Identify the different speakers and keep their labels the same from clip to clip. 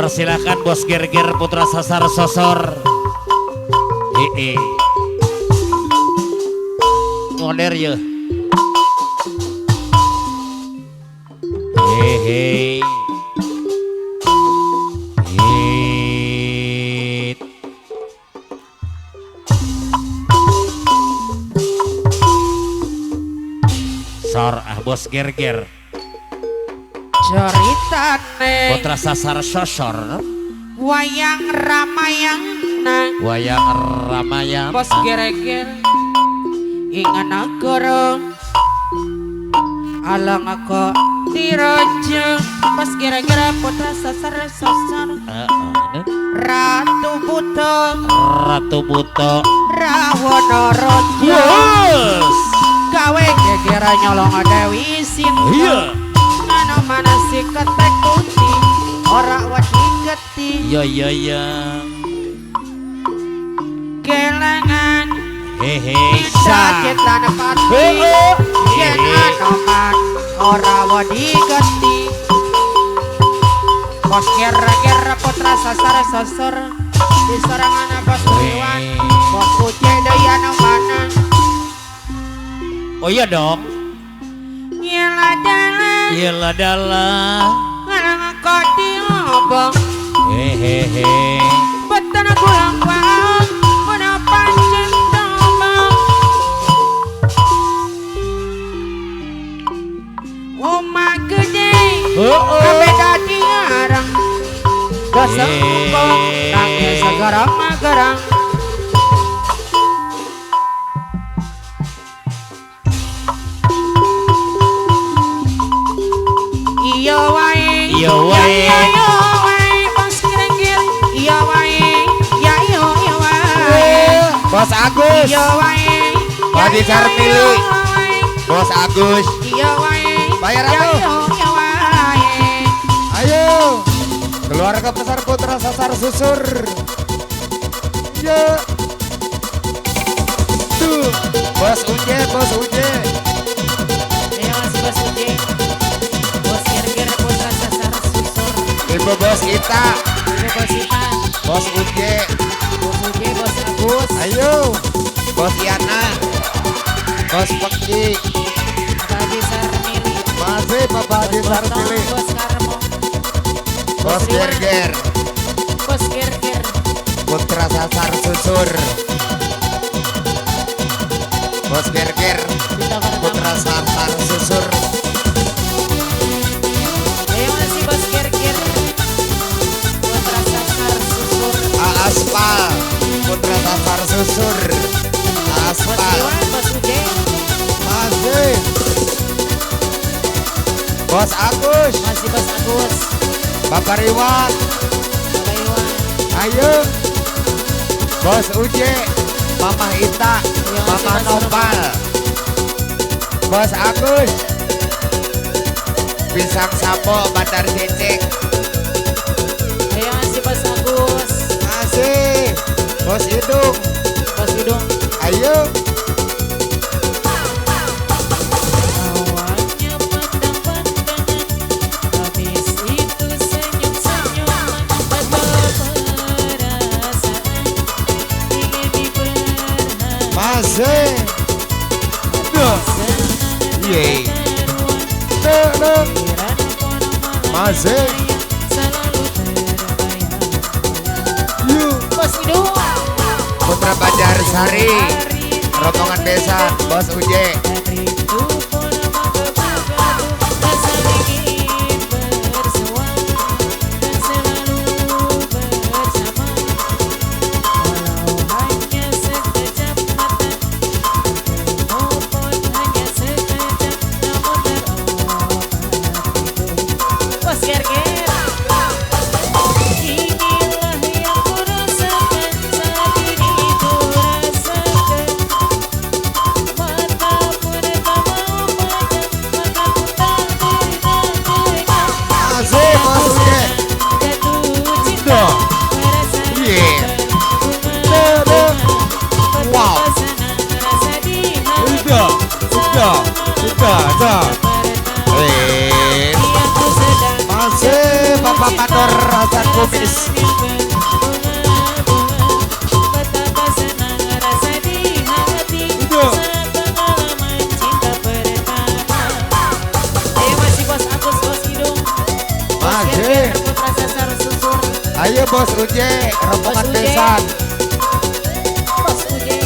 Speaker 1: Persilakan Bos Gerger Putra Sasar Sosor. Ngoder ya. Hehe. Sor Bos Gerger.
Speaker 2: Ceritane
Speaker 1: Putra Sasar Sosor.
Speaker 2: wayang Ramayana.
Speaker 1: Wayang Ramayana.
Speaker 2: Bos Gerger ingan negara alang aku diraja. Bos Gerger Putra Sasar Sosor. Ratu Buto
Speaker 1: Ratu Buto
Speaker 2: Rawana Raja.
Speaker 1: Yes.
Speaker 2: Gawe geger nyolong Dewi Sinta.
Speaker 1: Iya.
Speaker 2: Mana mana si ketek putih ora wedi geti.
Speaker 1: Iya.
Speaker 2: Kelangan
Speaker 1: Hehe.
Speaker 2: sakit lan pati. Yen anoman ora wedi geti. Bos Gerger Putra Sasar Sosor di sorangan Bos Iwan. Bos Kucing Dayana mana.
Speaker 1: Oh iya dong. Iyalah dalah.
Speaker 2: Ngarang kok diobong.
Speaker 1: Hehehe.
Speaker 2: Beton kulang kuang pada pancen domong. Oma gede beda diarang. Dosa kok nangis segarang magarang. Iya wae Bos Gerger. Iya wae ya iya wae
Speaker 1: Bos Agus.
Speaker 2: iya wae
Speaker 1: Badi Sarmili. Bos Agus.
Speaker 2: iya wae
Speaker 1: Bayar
Speaker 2: ya
Speaker 1: atuh.
Speaker 2: iya wae.
Speaker 1: Ayo. Keluarga besar Putra Sasar Susur. Ya. Tuh. Bos Uje.
Speaker 2: Ayo Mas Bos Uje. Bos Gerger Putra Sasar Susur.
Speaker 1: Ibu Bos Ita.
Speaker 2: Bos Ita.
Speaker 1: Bos Uje.
Speaker 2: Bos Uje. Bos Agus.
Speaker 1: Ayo. Bos Yana. Bos Peki.
Speaker 2: Badi Sarmili.
Speaker 1: Masih Bapak Di Sarmili.
Speaker 2: Bos Karmo.
Speaker 1: Bos Gerger.
Speaker 2: Bos Gerger.
Speaker 1: Putra Sasar Susur. Bos Gerger. Putra Sasar Susur.
Speaker 2: Ayo masih Bos Gerger Putra Sasar Susur.
Speaker 1: Aspal. Putra Sasar Susur.
Speaker 2: Bos
Speaker 1: Aspal.
Speaker 2: Iwan, Bos Uje.
Speaker 1: Masih. Bos Agus.
Speaker 2: Masih Bos Agus.
Speaker 1: Bapak Riwan.
Speaker 2: Bapak Iwan.
Speaker 1: Ayo. Bos Uje. Mama Ita.
Speaker 2: Ayo,
Speaker 1: Mama
Speaker 2: Bos
Speaker 1: Nopal. Bos Agus. Pisang Sapo Bandar Cicik.
Speaker 2: Ayo masih Bos Agus.
Speaker 1: Masih. Bos Hidung.
Speaker 2: Bos Hidung.
Speaker 1: Ayo.
Speaker 2: Awalnya pandang-pandangan, habis itu senyum-senyuman, perasaan ingin diperhatikan.
Speaker 1: Masih. Duh. Yeay. Duh. Masih. Yuk.
Speaker 2: Bos Hidung.
Speaker 1: Putra Banjar Sari. Rombongan besan. Bos Uje.
Speaker 2: Bos Gerger. Inilah yang ku rasakan saat ini ku rasakan. Mata pun tak mau pejam, mataku tak teringat.
Speaker 1: Masih. Bos Uje.
Speaker 2: Jatuh cinta, merasa
Speaker 1: Yeah.
Speaker 2: Wow.
Speaker 1: Wow.
Speaker 2: Rasa di hati.
Speaker 1: Udah. Masih Bapak Mama Nur Hasan Kumis.
Speaker 2: Betapa senang rasa di hati
Speaker 1: Itu.
Speaker 2: saat pengalaman cinta pertama. Masih Bos Agus, Bos Hidung, Bos
Speaker 1: Masih.
Speaker 2: Gerger, Putra Sasar Susur,
Speaker 1: Ayo Bos Uje, rombongan
Speaker 2: Bos Uje.
Speaker 1: besan.
Speaker 2: Bos Uje.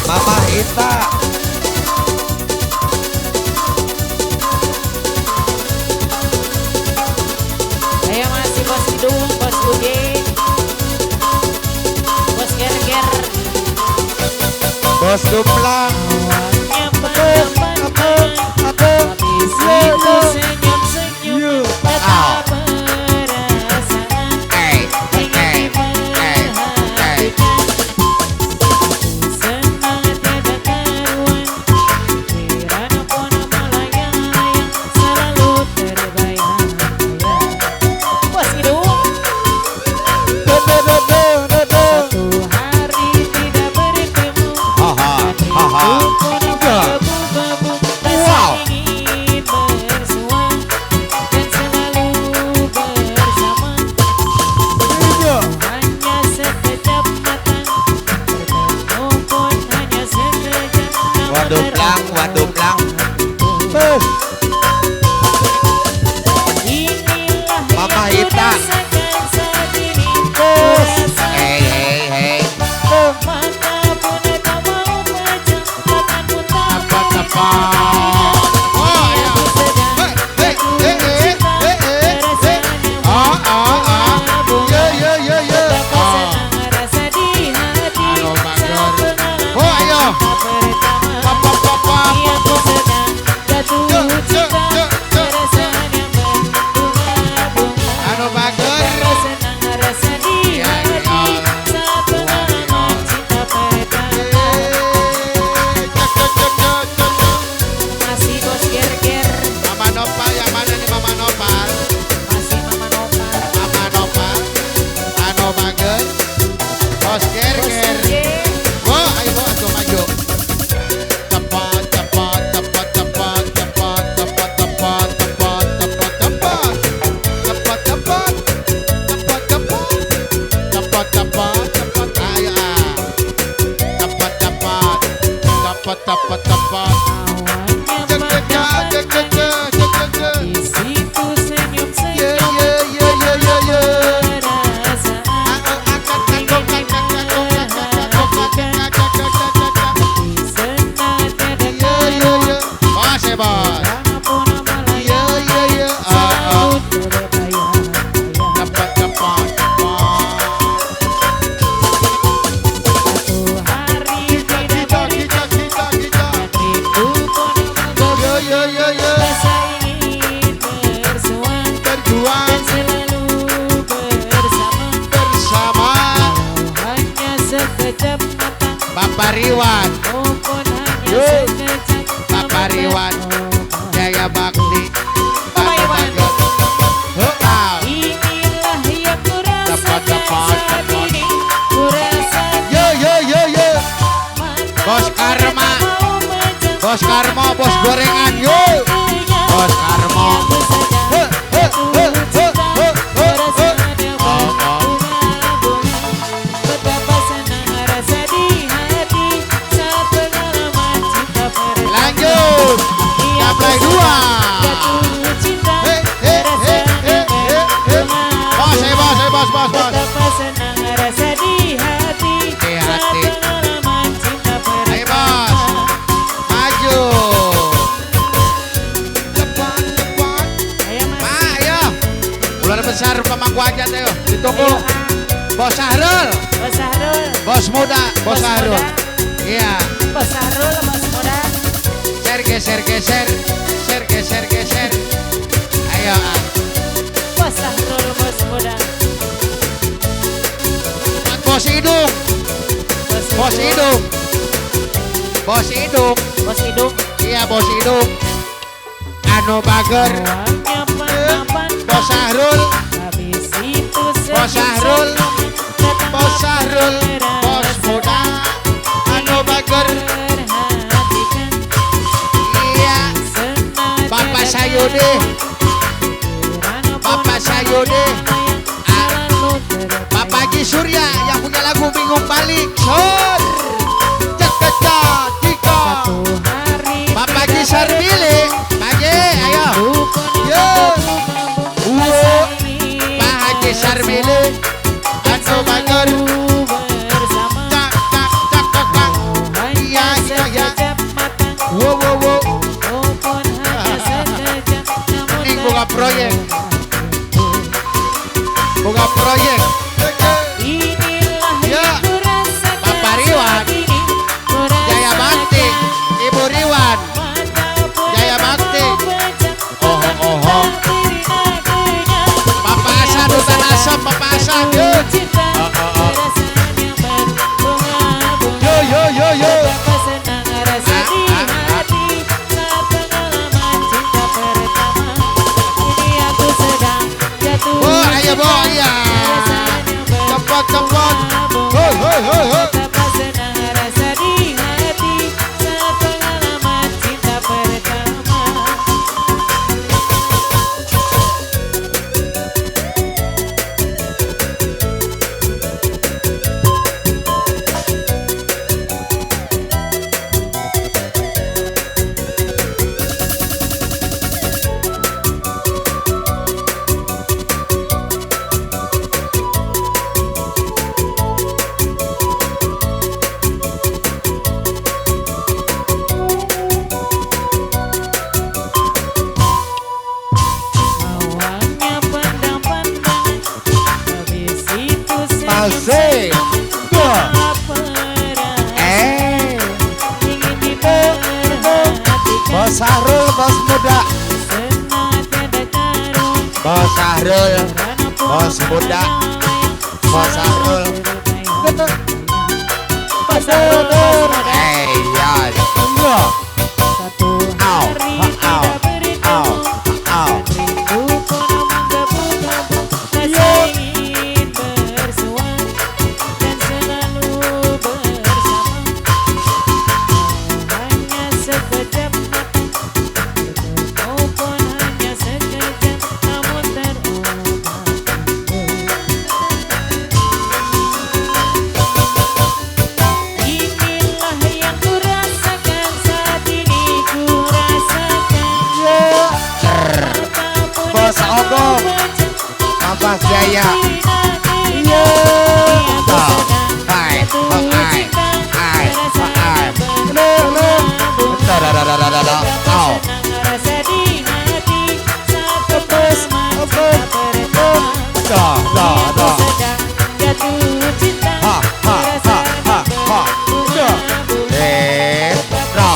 Speaker 1: Mama Ita.
Speaker 2: Masih Bos Hidung, Bos Uje, Bos Gerger.
Speaker 1: Bos Dumplang.
Speaker 2: Awalnya pada habis itu senyum-senyum betapa perasaan ingin diperhatikan. Senang tiada karuan, kirana pun melayang-layang selalu terbayang-bayang. Bos Hidung, satu hari tidak bertemu.
Speaker 1: Haha.
Speaker 2: Berdebu-debu,
Speaker 1: Wow.
Speaker 2: rasa ingin bersua dan selalu bersama. Hanya sekejap mata, bertemu pun hanya sekejap.
Speaker 1: Waduh plang, waduh plang.
Speaker 2: Inilah
Speaker 1: Mama
Speaker 2: yang
Speaker 1: Ita.
Speaker 2: kurasakan saat ini. Kurasa
Speaker 1: Hei.
Speaker 2: mata pun tak mau pejam, takkan pun tak
Speaker 1: Apa-apa.
Speaker 2: Oh ya. Masih Bos Gerger,
Speaker 1: Mama Nopal yang mana nih Mama Nopal?
Speaker 2: masih Mama Nopal,
Speaker 1: Mama Nopal, Ano Bager, Bos
Speaker 2: Bos
Speaker 1: Gerger.
Speaker 2: Uje.
Speaker 1: Wah, ayo atuh maju. Tepat, tepat, tepat, tepat, tepat, tepat, tepat, tepat, tepat, tepat. Tepat, tepat. Tepat, tepat. Tepat, tepat, tepat. Ayo ah. Tepat, tepat. Tepat, tepat, tepat.
Speaker 2: Awalnya pada di situ senyum-senyum perasaan ingin diperhatikan. Di sana tiada karuan,
Speaker 1: Bos.
Speaker 2: karena pun melayang selalu terbayang-bayang.
Speaker 1: Tepat, tepat, tepat.
Speaker 2: Satu hari tidak bertemu, rindu pun menggebu, rasa ingin bersua dan selalu bersama.
Speaker 1: Bersama
Speaker 2: Hanya sekejap mata,
Speaker 1: Bapak Riwan,
Speaker 2: maupun hanya
Speaker 1: Yo.
Speaker 2: sekejap.
Speaker 1: Bapak Riwan, Jaya Bakti,
Speaker 2: Mama Iwan.
Speaker 1: Bapak.
Speaker 2: Inilah yang kurasakan
Speaker 1: Tepat,
Speaker 2: saat
Speaker 1: tepat.
Speaker 2: ini. Kurasakan
Speaker 1: Yo.
Speaker 2: mata
Speaker 1: Bos Karma.
Speaker 2: tak mau pejam,
Speaker 1: Bos Karmo, bos gorengan, yo. Bos Karmo.
Speaker 2: Betapa senang rasa di hati saat pengalaman cinta pertama.
Speaker 1: Lanjut. Gaplay dua.
Speaker 2: Jatuh cinta,
Speaker 1: Bos, bos.
Speaker 2: betapa senang rasa di hati
Speaker 1: Di
Speaker 2: saat
Speaker 1: hati.
Speaker 2: pengalaman cinta
Speaker 1: Ayo,
Speaker 2: pertama.
Speaker 1: Bos. Maju. Tepat.
Speaker 2: Ayo Mas.
Speaker 1: Pak, ayo. Ular besar pemangku aja teh, yo. Ditunggu.
Speaker 2: Ayo,
Speaker 1: Bos Sahrul.
Speaker 2: Bos Sahrul,
Speaker 1: Bos muda, Bos
Speaker 2: Bos
Speaker 1: Sahrul.
Speaker 2: muda.
Speaker 1: Iya.
Speaker 2: Bos Sahrul, Bos muda.
Speaker 1: Geser. Ayo, ah.
Speaker 2: Bos Sahrul, Bos muda.
Speaker 1: Bos Hidung. Bos Hidung. Bos Hidung.
Speaker 2: Bos Hidung.
Speaker 1: Iya, Bos Hidung. Ano Bager.
Speaker 2: Awalnya papan,
Speaker 1: Bos Sahrul.
Speaker 2: habis itu
Speaker 1: Bos Sahrul.
Speaker 2: senyum-senyum,
Speaker 1: Bos Sahrul. Bos muda. Ano Bager.
Speaker 2: perhatikan
Speaker 1: Iya.
Speaker 2: senada
Speaker 1: Bapak sayur Ayo deh. Bapak Haji Surya yang punya lagu Bingung Balik. Sur. Cekecak Dika. Bapak Haji Sarbili. Pagi, ayo. Yo. Pak Haji Sarbili. Anu bangun. Cak cak cak cak. Iya iya iya. Wo wo wo. Ini bunga proyek. Bunga proyek. Ya, Bapak Riwan, Jaya Bakti, Ibu Riwan, Jaya Bakti. Oh oh oh. Bapak Hasan Hutan Asam, Bapak Hasan. Yo yo yo yo. Oh ayo boh ya. Cepat cepat. Hoi hoi hoi hoi. Asik. Bos Sahrul, bos muda. Bos Sahrul, bos muda. Bos Sahrul. Bos Sahrul. Ya. Au, au, au, au. Mas Jaya. Yo. Hai, hai, hai, hai. No, no. Da. Au. Da. Ha, ha, ha, ha, ha. Da. Da.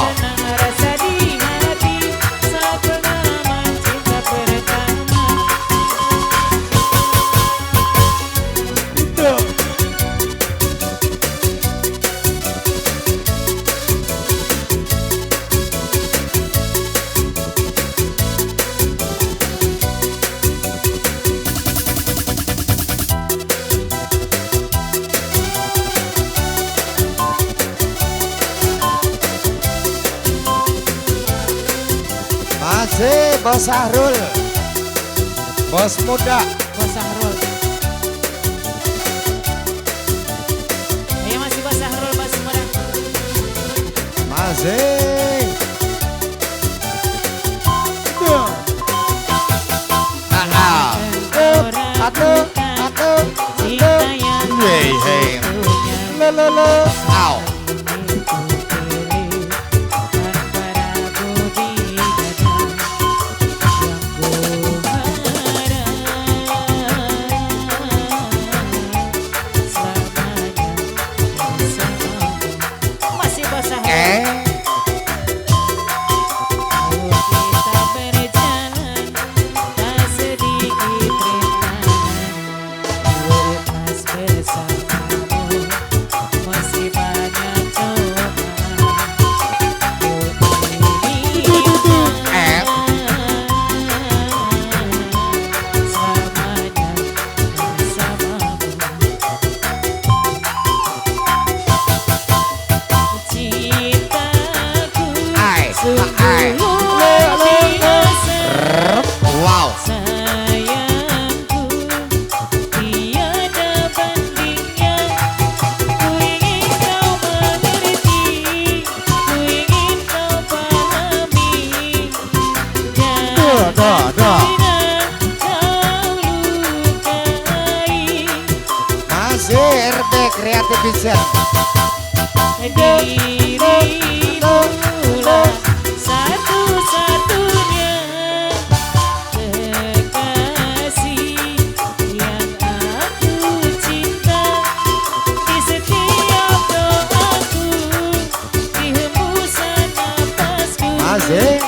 Speaker 1: Masih Bos Sahrul, bos muda.
Speaker 2: Bos Sahrul. Ayo masih Bos Sahrul, bos muda.
Speaker 1: Masih. Hei. Lo. Au.
Speaker 2: Masih
Speaker 1: kreatif Vincent.
Speaker 3: Dirimulah satu-satunya kekasih yang aku cinta. Di setiap doaku, di hembusan napasku,
Speaker 1: Masih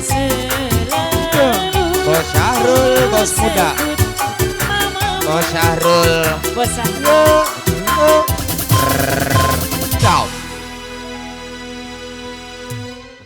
Speaker 3: selalu
Speaker 1: Bos Syahrul, bos muda.
Speaker 3: Mama,
Speaker 1: Bos Syahrul.
Speaker 3: bos Syahrul.